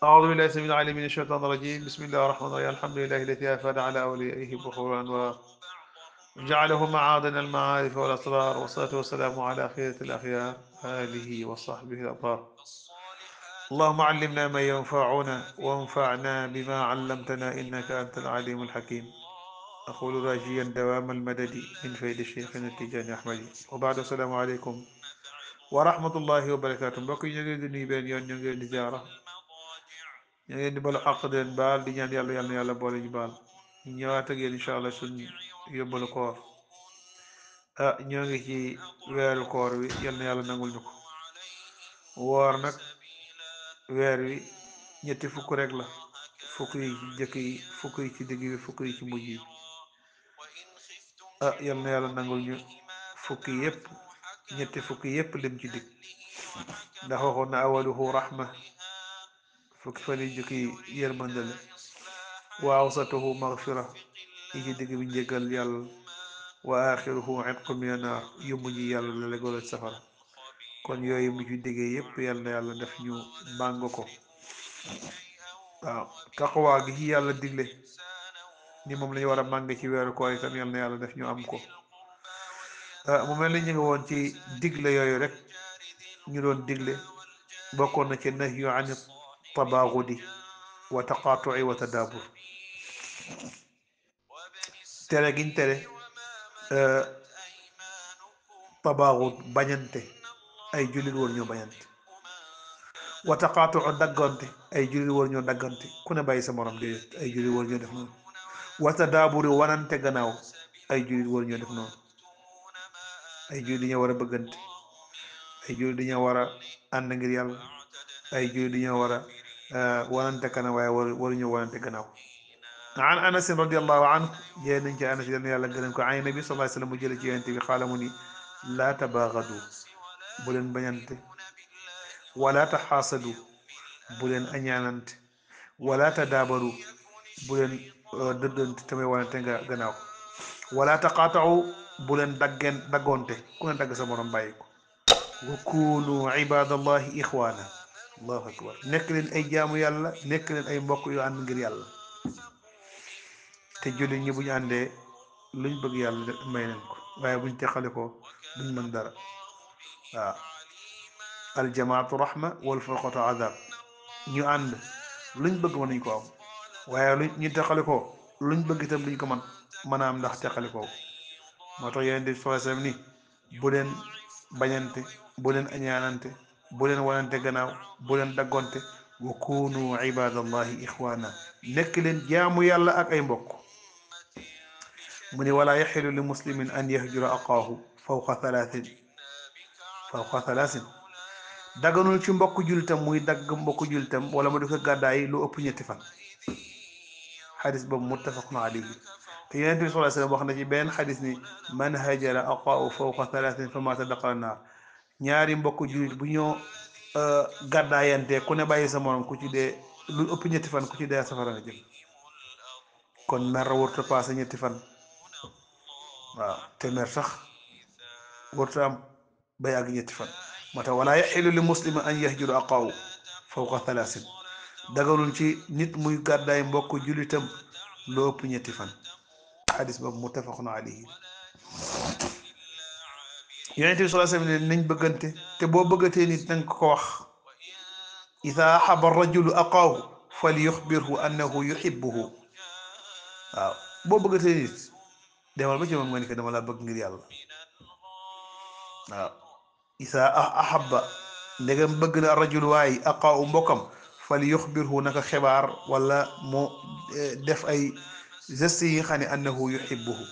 أعوذ بالله السميع العليم من الشيطان الرجيم. بسم الله الرحمن الرحيم. الحمد لله الذي أفاد على أوليائه بحور الأنوار جعله معادن المعارف والأسرار، والصلاة والسلام على خيرة الأخيار آله وصحبه الأبرار. اللهم علمنا ما ينفعنا وانفعنا بما علمتنا إنك أنت العليم الحكيم. أقول راجيا دوام المدد من فيد شيخنا التجاني أحمد. وبعد السلام عليكم ورحمة الله وبركاته. بقي نجد نيبين يون نجد زيارة ñu ngeen di balu àq di leen baal di ñaan yàlla yàlla na yàlla boole ñu baal ñu ñëwaat ak yéen incha allah suñ yóbbalu koor. ñoo ngi ci weeru koor wi yal na yàlla nangul ñu ko. woor nag weer wi ñetti fukk rek la, fukk yi ci jëkk yi, fukk yi ci digg bi, fukk yi ci mujj yi. yal na yàlla nangul ñu fukki yépp, ñetti fukki yépp lim ci digg, ndax waxoon na awaluhu rahma, fukki fan yi jëkk yi yërmande la. wa awsatuhu maghfira, yi ci digg bi njëggal yàlla. wa axiruhu itqun mina naar, yu mujj yàlla la legol safara. kon yooyu mu ci diggee yépp yal na yàlla def ñu màng ko. waaw taqwa gi ci yàlla digle ni moom la ñu war a màng ci weeru koor itam yal na yàlla def ñu am ko. mu mel ni ñu ngi woon ci digle yooyu rek ñu doon digle. bokkoon na ci nahyu an tabaagudi wa taqaatui wa tadaabur, tere giñ tere tabaagud bañante, ay jullit war ñoo bañante. wa taqaatu daggante, ay jullit war ñoo daggante ku ne bàyyi sa morom déedéet, ay jullit war ñoo def noonu. wa tadaaburi wanante gannaaw, ay jullit war ñoo def noonu. ay jullit dañoo war a bëggante, ay jullit dañoo war a ànd ngir yàlla, ay jullit dañoo war a wanante kanam waaye waruñoo wanante gannaaw. an anas radiallahu anhu, jee nañ ci anas yal yàlla gërëm ko, an nabi sallallahu alayhi wa sallam mu jële ci yonente bi xaala mu ni laa tabaagadu, bu leen bañante, wala taxaasadu, bu leen añaanante, wala tadaabaru, bu leen dëddante tamay wanante nga gannaaw, wala taqaatau, bu leen daggonte ku ne dagg sa morom bàyyi ko. wa kunu ibadallahi ixwaana, allahu akbar, nekk leen ay jaamu yàlla, nekk leen ay mbokk yu ànd ngir yàlla. te jullit ñi bu ñu àndee luñ bëgg yàlla may leen ko, waaye buñ teqale ko duñ mën dara. waaw aljamaatu rahma wal furqatu azab, ñu ànd luñ bëgg mën nañ ko am, waaye luñ ñu teqale ko luñ bëgg itam duñ ko mën a am ndax teqale ko. moo tax yonent bi sallallahu alayhi wasallam ni bu leen bañante, bu leen añaanante, bu leen wanante gannaaw, bu leen daggonte. wa kunu ibadallahi ixwaana, nekk leen jaamu yàlla ak ay mbokk. mu ni wala yaxilu li muslimin an yahjura aqaahu fawqa thalaasin, daganul ci mbokk jullitam muy dagg mbokk jullitam wala mu di ko gàddaay lu ëpp ñetti fan. xadis boobu muttafaqun alayhi. te yonent bi sallallahu alayhi wasallam wax na ci benn xadis ni man hajara aqaahu fawqa thalaasin fa maata daxala naar. ñaari mbokk jullit bu ñoo gàddaayante ku ne bàyyi sa morom, ku ci dee lu ëpp ñetti fan, ku ci dee safara nga jëm. kon mer warut a paase ñetti fan. waaw te mer sax warut a am bay àgg ñetti fan. moo tax wala yaxilu li muslima an yahjura aqaahu fawqa thalaasin, daganul ci nit muy gàddaay mbokk jullitam lu ëpp ñetti fan. xadis boobu muttafaqun alayhi. yonent bi sallallahu alayhi wasallam nañ bëggante, te boo bëggatee nit nanga ko wax. ida ahaba rajulu aqaahu falyuxbirhu annahu yuhibbuhu. waaw boo bëggatee nit demal ba ci moom nga ni ko dama laa bëgg ngir yàlla. waaw ida ahaba, ndegam bëgg na rajulu waay aqaahu mbokkam, falyuxbirhu naka xibaar wala mu def ay gestes yi nga xam ne annahu yuhibbuhu,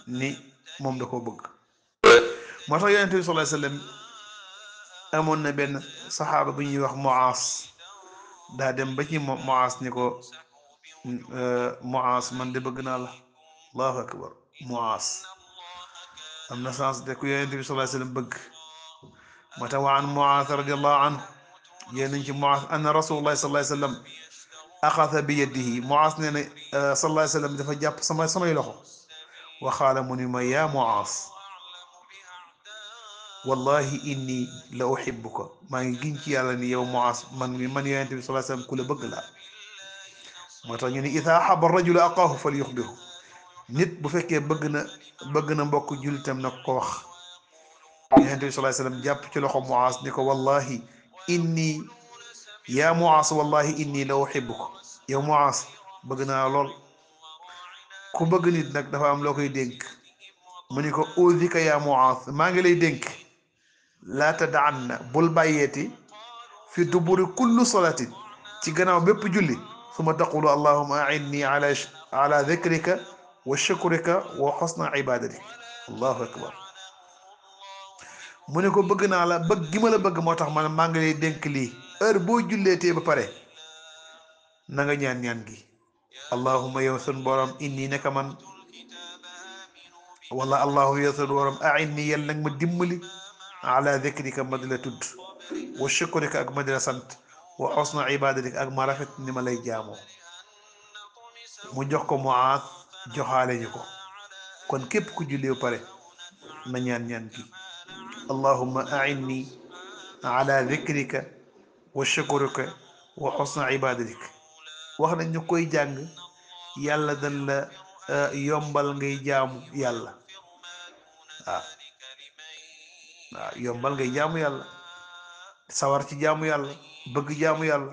ni moom da koo bëgg. moo tax yonent bi sallallahu alayhi wasallam amoon na benn saxaaba bu ñuy wax Muaas, daa dem ba ci Muaas ni ko Muaas man de bëgg naa la. allahu akbar. Muaas am na sens de ku yonent bi sallallahu alayhi wasallam bëgg. moo tax wa an Muaas radiyallahu anhu, yéen nañ ci Muaas anna rasulullahi sallallahu alayhi wasallam axada bi yadihi. Muaas nee na sallallahu alayhi wasallam dafa jàpp samay loxo. wa qaala mu ni ma yaa Muaas, wallahi inni la uhibbuka maa ngi giñ ci yàlla ni yow Muaas man yonente bi sallallahu alayhi wasallam ku la bëgg laa moo tax ñu ni ida ahaba rajulu aqaahu fal yuxbiru nit bu fekkee bëgg na mbokk jullitam nag ko wax yonente bi sallallahu alayhi wasallam jàpp ci loxo Muaas ni ko wallahi inni yaa Muaas wallahi inni la uhibbuka yow Muaas bëgg naa lool ku bëgg nit nag dafa am loo koy dénk mu ni ko udika yaa Muaas maa ngi lay dénk laa tada'anna bul bàyyeeti fi duburi kullu salatin ci gannaaw bépp julli suma taqulu allahumma a'inni ala dhikrika wa shukrika wa husna ibadatik allahu akbar mu ne ko bëgg naa la bëgg gi ma la bëgg moo tax man maa ngi lay dénk lii heure boo julleetee ba pare na nga ñaan ñaan gi allahumma yow sun borom inni naka man wala allahu yow sun borom a'inni yal nag ma dimbali ala dhikrika ma di la tudd wa shukrika ak ma di la sant wa husna ibadatik ak ma rafet ni ma lay jaamoo mu jox ko Muaaz joxaale ñu ko kon képp ku julli ba pare na ñaan ñaan gi allahumma a'inni ala dhikrika wa shukrika wa husna ibadatik wax nañ ñu koy jàng yàlla dañ la yombal ngay jaamu yàlla waaw waaw yombal ngay jaamu yàlla sawar ci jaamu yàlla bëgg jaamu yàlla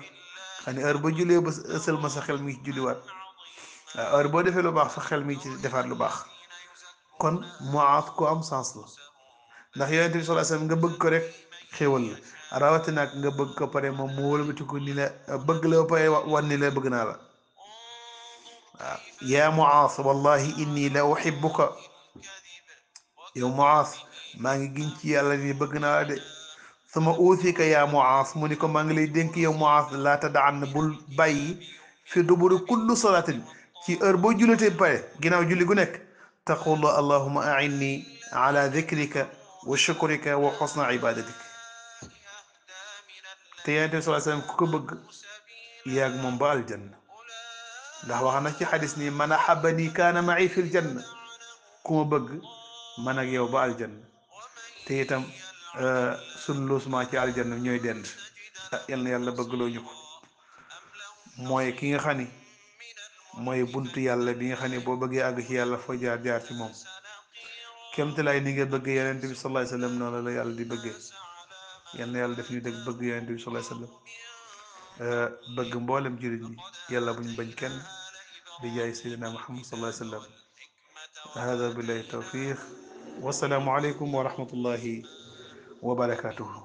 xam ne heure ba jullee ba ësal ma sa xel mi ci julliwaat waaw heure boo defee lu baax sa xel mi ci defaat lu baax kon Muaaz ko am sens la ndax yonent bi sallallahu alayhi wasallam nga bëgg ko rek xéwal la rawatina ak nga bëgg ko pare moom mu wëlbati ko ni la bëgg la ba pare wan ni la bëgg naa la waaw yaa Muaaz wallahi inni la uhibbuka yow Muaaz maa ngi giñ ci yàlla ni bëgg naa la de sama uusika yaa Muaaz mu ni ko maa ngi lay dénk yow Muaaz laa tada'anna bul bàyyi fi duburi kullu salatin ci heure boo jullatee ba pare ginnaaw julli gu nekk taqulu allahumma a'inni ala dhikrika wa shukrika wa husna ibadatik te yonent bi sallallahu alayhi wasallam ku ko bëgg yaag moom ba aljanna ndax wax na ci xadis ni man ahabbani kaana ma'i fil janna ku ma bëgg man ak yow ba aljanna te itam sun luusement ci aljanna ñooy dend yal na yàlla bëggloo ñu ko mooy ki nga xam ni mooy buntu yàlla bi nga xam ne boo bëggee àgg ci yàlla foo jaar jaar ci moom kémtalaay ni nga bëgg yonent bi sallallahu alayhi wasallam noonu la yàlla di bëggee yal na yàlla def ñu dëgg bëgg yonent bi sallallahu alayhi wasallam bëgg mboolem jullit ñi yàlla buñ bañ kenn bi jaay sayyidina Muhammad sallallahu alayhi wasallam hada billahi tawfiq wasalaamu aleykum wa rahmatullahi wa barakatuhu